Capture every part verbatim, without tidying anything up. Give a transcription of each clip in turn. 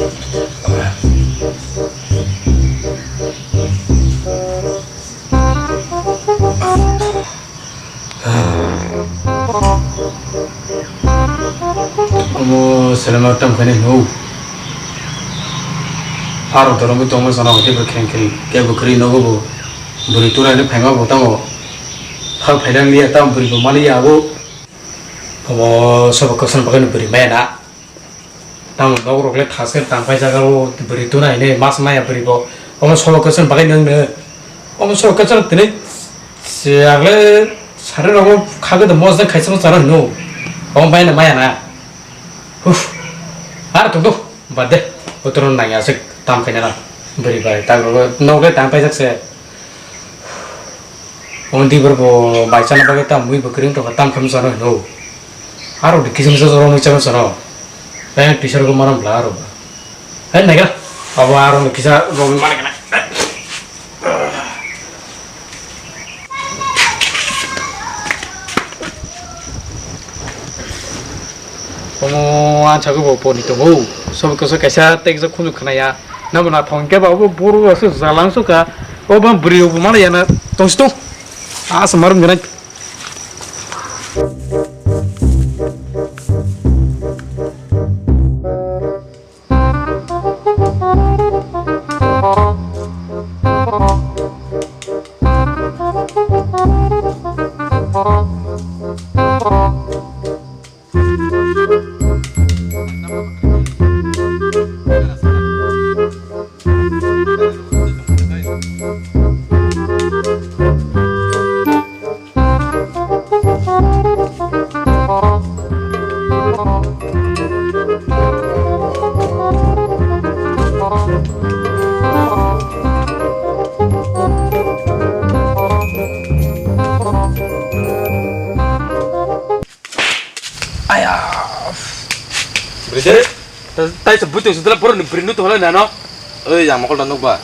Omo seleng tam khaini hino. Aro dorong tongma sana hote bo khreng khreng. Kebo khri nogo bo. Bwrwi tura ni phaima bo tamo. Phal phaidang liya tam bwrwi bo mali ya bo. Omo sobo kwchwng bagwi bwrwi maya na. Tamo nok rok le thaske tang pai jaga o bwrwi tuna hine mas maya bwrwi bo. Omo sobo kwchwng bagwi nang no. Omo sobo kwchwng tini se agle sari rok kha gede mos de khaisa chana hino. Omo bai na maya na. Huf. Ar tong do. Bad de. Botoro nang ya se tam khaina na. Bwrwi bai tak rok nok le tang pai jak se. Omo di borok bo bai chana bagwi tam mui bo kwrwng tongkha tam khe bwsano hino. Aro di kisa misa jorok mui chama sano. Tei ang teacher go manam bla aro ba. Hai naikha. Abo aro ni kisa rok mani kana. Omo ansa go bo poni tongo. Sobo koso kaisa tekjak khunju khnaya. Nabo nathong khe ba obo boro aswk jalang sukha. Obo bwrwi obo mana yana tongsi tong. Asa marum gwnai. Aya. Bwrwi de. Ta-, tai se bwtwi se dala borok ni bwrwi no to hala nano. Oi, yang mokol da nukba.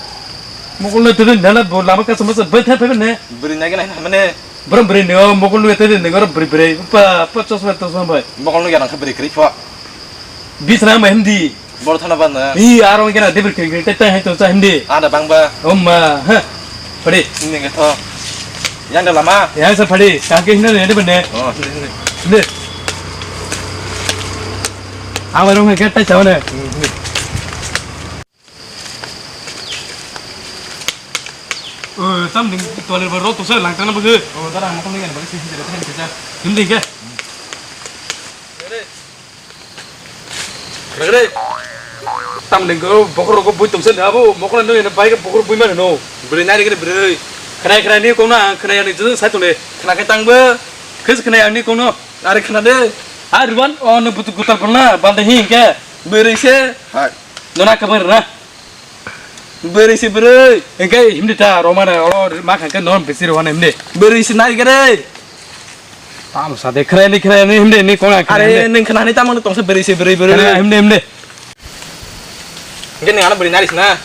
Mokol no to nana bo lama ka sama se bai thai phai ne. Bwrwi nagi nai mane. Borok bwrwi no mokol no to ne ngor bwrwi bwrwi. Pa, pa chosma to sama bai. Mokol no yang kha bwrwi kri pho. Bis na ma hindi. Bor thana ba na. I aro kena debir kiri kiri tai tai hai to sa hindi. Ada bang ba. Om ma, ha. Padi. Ini nge tho. Yang da lama. Yang sa padi. Kake hindi ne debir ne. Oh, hindi hindi. Hindi. Awa rong ke tai chawa ne. Hmm, hindi. Oh, tam ding toilet ba ro to sa lang tana ba ke. Oh, tara mo ko ni ba si si de ta sa. Hindi ke. Rere. Tam ning go bokhor rogo bui tongse na bo, mokol no ene bai bokhor bui mano no. Bwrwi nari gre bwrwi. Khwnai khwnai ni kong na, khwnai ani jun sai tole. Khwna khe tang bo. Khis khwnai ani kong no. Are khwna de. Ar ban o no butu gutar pon na, ban de hin ke. Bwrwi se. Hai. No na ka bwrwi na. Bwrwi se bwrwi. Engke himdi ta romana oro ma kha ke non bisi romana himdi. Bwrwi se nari gre. Tamo sa de khre ni khre ni himdi ni kona khre. Are nung khna ni tamo tong se bwrwi se bwrwi bwrwi. Khre himdi himdi. Engke nung ano bwrwi nari sina.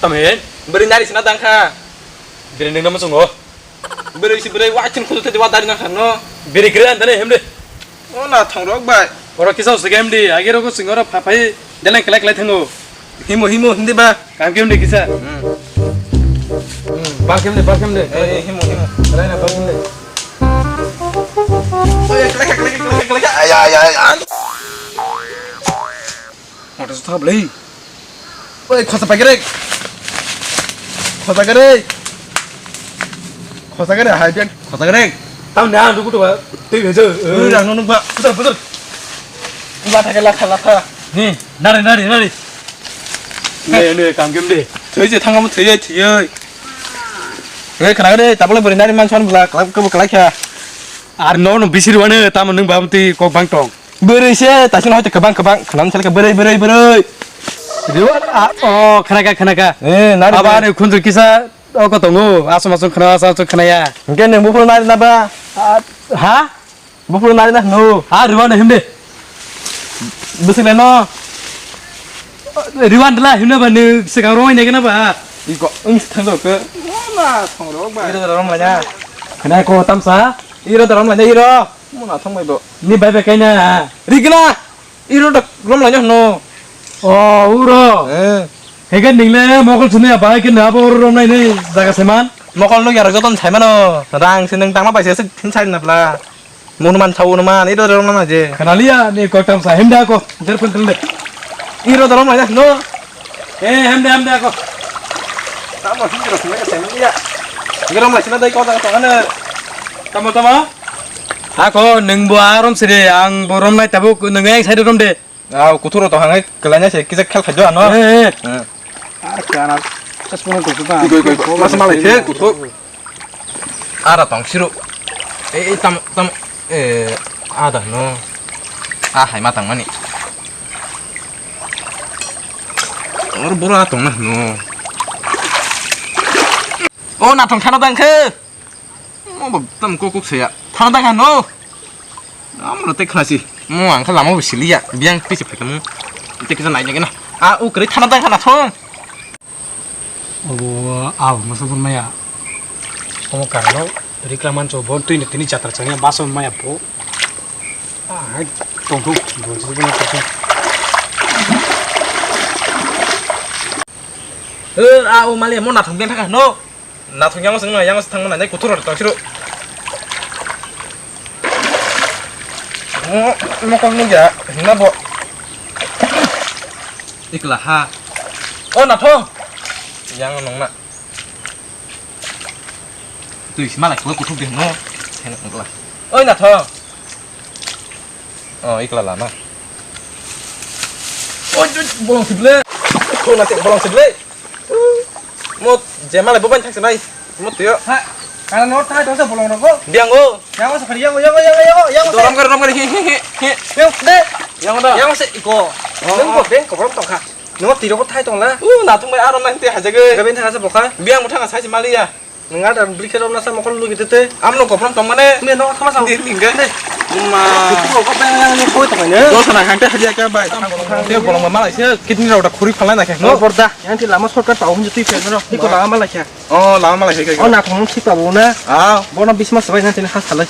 Tamo he? Bwrwi nari sina dang kha. Bwrwi nung namo chungo. Bwrwi se bwrwi wa chin khudu te wa dari na kha no. Bwrwi khre an tane himdi. O na thong rok bai. Oro kisa se game di, agi rok sing oro pha phai delen kelai kelai thango. Himo himo hindi ba. Kam game di kisa. Hmm. Hmm, bal game di, bal game di. Eh, himo himo. Kelai na bal game di. Oye, kelai kelai kelai kelai. Ay ay ay ay. Motor sa thap lei. Oi, khosa paikare. Khosa kare. Khosa kare, hai biak, khosa kare. Tam na, duku tu, tei bejo. Ui, rang nung ba. Putar, putar. Latha ke latha, latha. Ni, nari, nari, nari. Ne, ne, kam kem de. Thoi je, thangam thoi je, thoi je. Re, khana re, tabole bori nari man son bla, kelak, kebo kelak ya. Ar no, no, bisir wane, tam nung bam ti kok bang tong. Bwrwi se, taisino hoite kwbang kwbang khwnam salka bwrwi, bwrwi, bwrwi. Riwa, ah, oh, khwnaka, khwnaka. Eh, nari. Aba nari. Ani khunju kisa, oh, ko tongo, asam asam khwna, asam asam khwnaya. Hingke nung buphuru nari na ba? Ah, ha? Buphuru nari na no? Ha, riwa na himde. Bwswk le no? Riwa ndla himna ba ni swkang roi ne gana ba? Iko, ung thang do ke. Mona thong rok ba. Iro da rom la ya. Khwnai ko tamsa. Iro da rom la ya, iro. Mona thong bai bo. Ni bai bai kaina. Rigna. Iro da rom la ya no. O, uro. Eh. Hege ningle mokol sini apa ke na bo rom nai ni jaga seman. Mokol no yar joton sai mano. Rang sineng tangma paisa se thin sai na bla. Monuman sau numan, iro dorong nama je. Kanalia ni ko tam sa hemda ko, jer pun telde. Iro dorong nama no. Eh, hemda, hemda ko. Tamo hindro sima ke sima ya. Iro ma sima dai ko dang to hana. Tamo, tamo. Ha ko, neng bo arom sire, ang bo rom nai tabuk, neng yang sai rom de. Ah, kuthuro to hangai kelanya se kisa khel khajo ano. Eh, eh. Eh. Ar kana chasma ko ba. Iko, iko, iko. Mas malai se kuthuk. Ara tong siru. Eh, eh, tam, tam, eh, ada no. Ah, hai matang mani. Or bora tong na no. O na tong khana dang khe. Mo bo tam kok kok saya. Thana dang no. Amro te khlasi. Mo ang kha lama bo siliya. Biang tise phai mo. Te kisa nai jagena. A u kre thana dang khana thong. Obo a masa pun maya. Omo karno rikla mancho bon tui tini jatra changya baso maya po. A hai tong tong bon si bon ko. Eh, a o mali mo na thong den thaka no. Nathok yang sengno yang thangma nai kuthur tong siru. Mo mo kong nugya hingna bo. Ikla ha. O nathok. Yang nongna. Tui si malai ko kuthuk de no. Hena ikla. Oi nathok. Oh, ikla lama. Oi, oi, bolong sible. Ko na se bolong sible. Mo je malai bo ban thang se nai. Mo tuyo. Ha. Kana no thai to se bolong rogo. Biang go. Yang se phari yang yang yang yang yang. Doram gar ram gar hi hi hi hi. Yang de. Yang da. Yang se iko. Oh, nung ko oh. Beng ko bolong tong kha. Nung tiro ko thai tong la. Uh, na thung bai aron nang te hajaga. Gaben thang se bokha. Biang mo thang sai se maliya. Nung ada beri khe romna sa mokol lugi tete. Amno koprom tong mane. Ni no thama sa. Di ningga. Ma. Ko ko beng yang ni koi tong ne. Do sana khang te haja kya bai. Te bolong ma malai se kidney rok da khuri phalai na khe. No borda. Yang ti lama shortcut tau hunju tui phe no. Ni ko lama malai khe. Oh, lama malai khe. Oh, na thong sik tabo na. Ah. Bono bismas bai na tini khas khalai.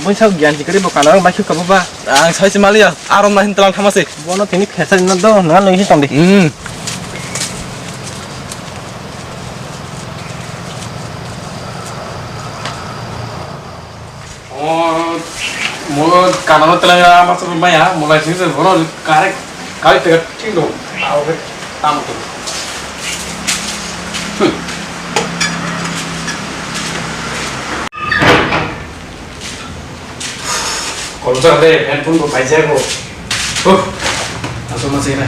Bun sa gyan jikari bo kana bai khik kabo ba. Ang sai se maliya. Arom na hin tlang thama se. Bono tini phe sa na do na lo hi tong di. Hmm. O, mo kanano telai ya, mas maya, mo lai sing se, bono kare, kare tega thik do. Aw, be, tam to. Hmm. Kolsa de, handphone ko paisa ko. Oh, aso mas ina.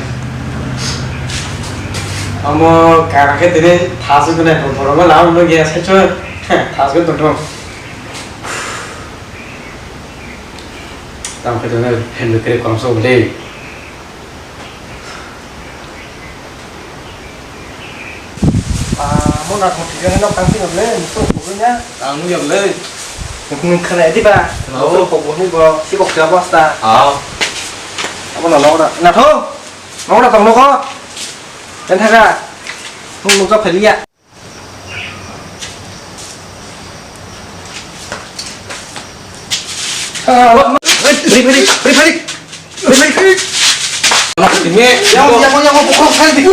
Amo kara ke tene thasu kene, borok ma lam no ge sa cho. Thasu to to. Tam khe jone phen bikre kolomsa bo le. Ah, mo na thong thik no kang thik le, mo to ko na. Ang ya le. Mo khana di ba. Hello. Mo to ko ni bo, si ko kya basta. Ah. Abo na lo na. Na tho. Mo na tong mo ko. Ten thaga. Mo mo ka phaliya. Yang, yang, yang, yang, bukan saya di.